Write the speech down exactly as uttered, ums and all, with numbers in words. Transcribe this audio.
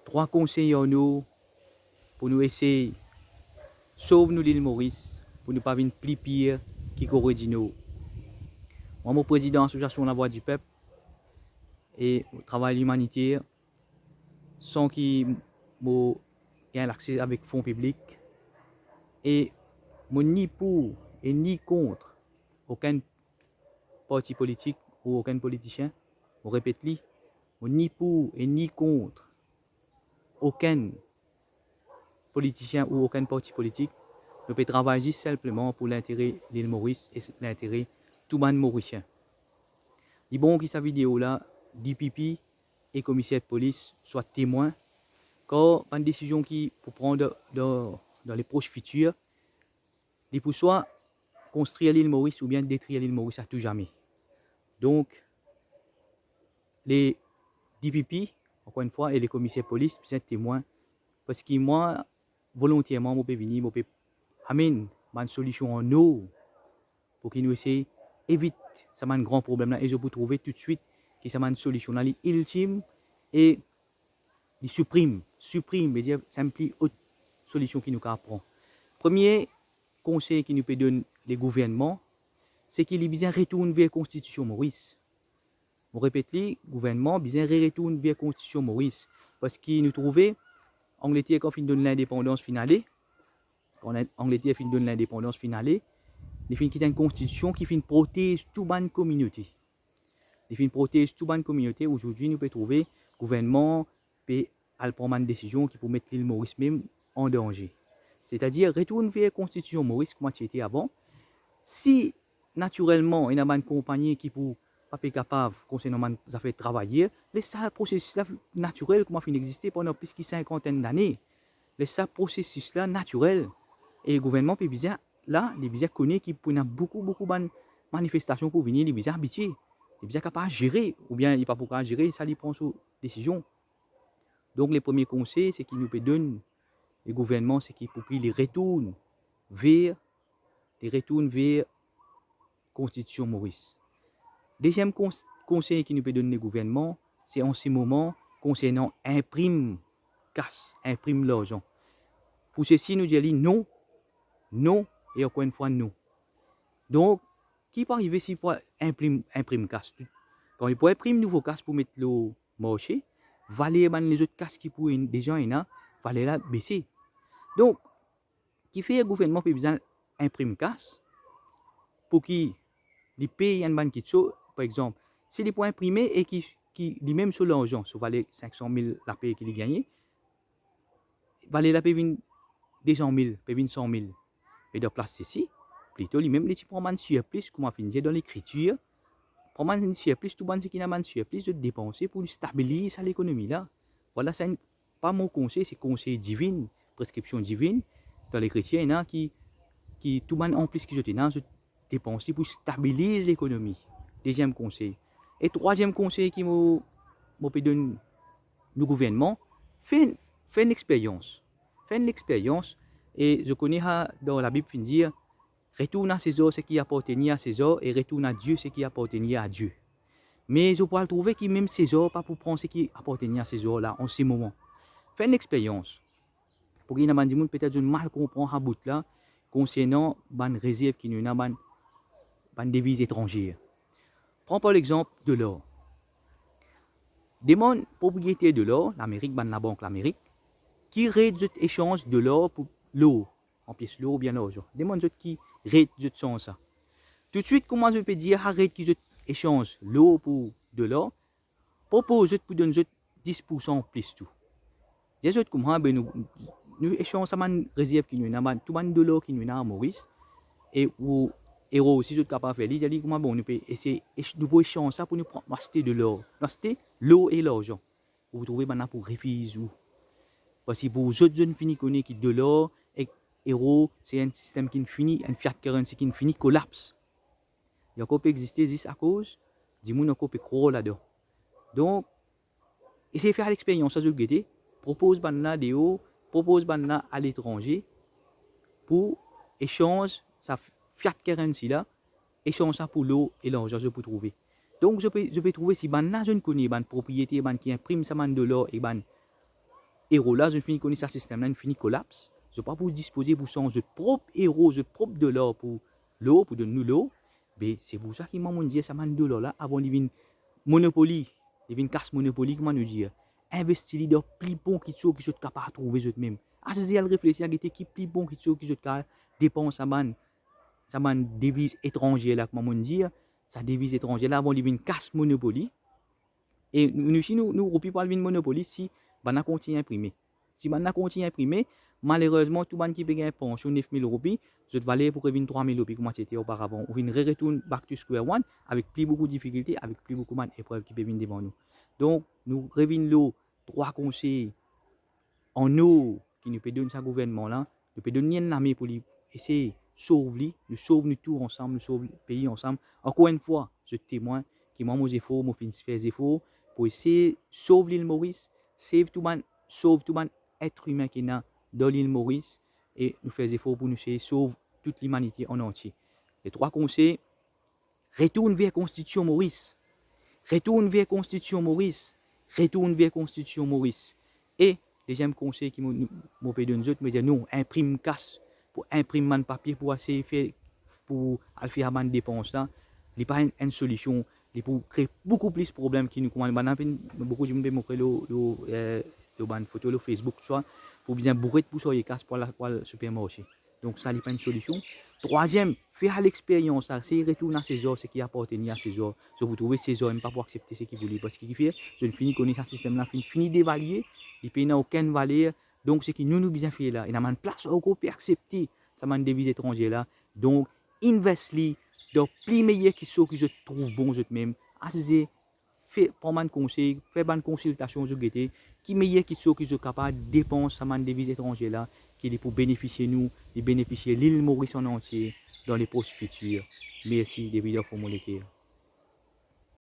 Trwa konsey ar nou pou nou esey sov nou Lil Moris, pou nou pa vinn pli pir ki Kore di Nor. Mwa, mo prezidan Asosiasion Lavwa Dipep e mo travay limaniter san ki mo gagn lakse avek fon piblik, e mo ni pou e ni kont okenn parti politik ou okenn politisien. Mo repet li, mo ni pou e ni kont okenn politisien ou okenn parti politik. Nou pe travay zis sinpleman pou lintere Lil Moris e lintere tou bann Morisien. Li bon ki sa video la, D P P e komiser polis swa temwin, kar bann desizion ki pou pran dan, dan, dan le pros fitir, li pou swa konstrir Lil Moris oubien detrir Lil Moris a tou zame. Donk, le D P P, ankor enn fwa, e le komiser polis bizin temwin, parski mwa, volontierman, mo pe vini, mo pe amenn bann solision an or pou ki nou esey evit sa bann gran problem la, e zot pou trouve toutswit ki sa bann solision la, li iltim e li siprim, siprim, vedir sa enn pli ot solision ki nou kapav pran. Premie konsey ki nou pe donn le gouvernman, se ki li bizin retourn ver Konstitision Moris. Mo repet li, gouvernman bizin re-, retourn ver Konstitision Moris, parski nou trouve Angleter, kan finn donn lindepandans, finn ale, kan Angleter finn donn lindepandans, finn ale, li finn kit enn konstitision ki finn protez tou bann kominote. Li finn protez tou bann kominote. Azordi, nou pe trouve gouvernman pe al pran bann desizion ki pou met Lil Moris mem an danze. Setadir, retourn ver Konstitision Moris kouma ti ete avan. Si natirelman ena bann konpagni ki pou pa pe kapav konsernan bann zafer travayer, les sa prosesis la natirel kouma finn existe pandan plis ki sinkantenn dane. Les sa prosesis la natirel. E gouvernman pe bizin la, li bizin kone ki pou ena boukou, boukou bann manifestasion pou vini, li bizin abitie. Li bizin kapav zere, oubien li pa pou kapav zere, sa li pran so desizion. Donk, le premie konsey, se ki nou pe donn le gouvernman, se ki pou ki li retourn ver, li retourn ver Konstitision Moris. Deziem kons-, konsey ki nou pe donn le gouvernman, se an se moman konsernan inprim kas, inprim larzan. Pou sesi, nou dir li non, non, e ankor enn fwa non. Donk, ki pou arive si pou inprim, inprim kas? Kan li pou inprim nouvo kas pou met lor marse, valer bann lezot kas ki pou ena, deza ena, valer la bese. Donk, kifer gouvernman pe bizin inprim kas pou ki li pey enn bann kitsoz, par exanp, si li pou inprime e ki, ki limem so larzan, so valer sink san mil lape ki li gagne, valer la pe vinn de san mil, pe vinn san mil. Me dan plas sesi, plito limem li ti pran bann sirplis, kouma finn dir dan Lekritir, pran bann sirplis, tou bann seki ena bann sirplis, zot depanse pou stabiliz sa lekonomi la. Vwala, sa enn, pa mo konsey, se konsey divin, preskripsion divin. Dan Lekritir ena ki, ki tou bann anplis ki zot ena, zot depanse pou stabiliz lekonomi. Deziem konsey. E trwaziem konsey ki mo, mo pe donn nou gouvernman, fer, fer enn experyans. Fer enn experyans, e zot kone sa dan Labib finn dir, retourn a Sezar seki apartenir a Sezar e retourn a Die seki apartenir a Die. Me zot pou al trouve ki mem Sezar pa pou pran seki apartenir a Sezar la an se moman. Fer enn experyans. Pou ki ena bann dimoun petet zot mal konpran sa bout la, konsernan bann rezerv ki nou ena, bann, bann deviz etranze. Pran par lexanp dolar. Demann propriyeter dolar, Lamerik, bann labank Lamerik, ki ret zot esanz dolar pou lor, an pies lor oubien larzan. Demann zot ki ret zot sanz sa. Toutswit, kouma zot pe dir sa ret ki zot esanz lor pou dolar, propoz zot pou donn zot dis poursan plis tou. Dir zot kouma, be nou, nou esanz sa bann rezerv ki nou ena, bann, tou bann dolar ki nou ena Moris, e ou ero, si zot kapav fer li, dir li kouma, bon, nou pe esey, es-, nou pou esanz sa pou nou pran, nou aste dolar, nou aste lor e larzan. Ou trouve bann la pou refiz ou. Parski pou zot, zot fini kone ki dolar ek ero, se enn sistem ki fini, enn fiat currency ki fini kolaps. Li ankor pe existe zis akoz dimoun ankor pe krwar ladan. Donk, esey fer lexperyans sa, zot gete, propoz bann la deor, propoz bann la aletranze pou esanz sa fiat currency la, esanz sa pou lor e larzan, zot pou trouve. Donk, zot pe, zot pe trouve si bann la zot kone, bann propriyeter, bann ki inprim sa bann dolar e bann ero la, zot finn kone sa sistem la, inn fini kolaps. Zot pa pou dispoze pou sanz zot prop ero, zot prop dolar pou lor, pou donn nou lor. Be, se pou sa ki mwa monn dir sa bann dolar la, avan li vinn monopoli, li vinn kas monopoli, kouma nou dir, investi li dan pli bon kitsoz ki zot kapav trouve zot mem. Asize al reflesi, al gete ki pli bon kitsoz ki zot kapav depans sa bann, sa bann deviz etranze la, kouma monn dir, sa deviz etranze la, avan li vinn kas monopoli. E nou, nou, si nou, nou roupi pou al vinn monopoli, si bann la kontign inprime. Si bann la kontign inprime, malerezman, tou bann ki pe gagn pansion nef mil roupi, zot valer pou revinn trwa mil roupi, kouma ti ete oparavan. Ou vinn re-retourn back to square one, avek pli boukou difikilte, avek pli boukou bann eprev ki pe vinn devan nou. Donk, nou revinn lor trwa konsey an or ki nou pe donn sa gouvernman la, nou pe donn li enn lame pou li esey sov li, nou sov nou tou ansam, nou sov pei ansam. Ankor enn fwa, zot temwin ki mwa mo zefor, mo finn fer zefor pou esey sov Lil Moris, sov tou bann, sov tou bann et imin ki ena dan Lil Moris, e nou fer zefor pou nou esey sov tou limanite an antie. Le trwa konsey, retourn ver Konstitision Moris. Retourn ver Konstitision Moris. Retourn ver Konstitision Moris. E deziem konsey ki mo, mo pe donn zot, mo dir nou, inprim kas, pou inprim bann papie pou al fer, pou al fer bann depans la, li pa enn, enn solision, li pou kre boukou plis problem ki nou koumans. Bann la finn, boukou dimoun pe montre lor, lor, eh, lor bann foto lor Facebook, swa pou bizin boure pou sarye kas pou al, pou al sipermarse. Donk sa, li pa enn solision. Trwaziem, fer lexperyans la, sey retourn a Sezar seki apartenir a Sezar. Zot pou trouve Sezar, li pa pou aksepte seki pou li. Parski ki fer, zot fini kone sa sistem la finn fini devalie, li pena okenn valer. Donk seki nou, nou bizin fer la, ena bann plas ankor pe aksepte sa bann deviz etranze la. Donk, invest li dan pli meyer kitsoz ki zot trouv bon zot mem. Asize, fer, pran bann konsey, fer bann konsiltasion, zot gete ki meyer kitsoz ki zot kapav depans sa bann deviz etranze la, ki li pou benefisie nou, li benefisie Lil Moris an antie dan le pros fitir. Mersi, depi dan fon mo leker.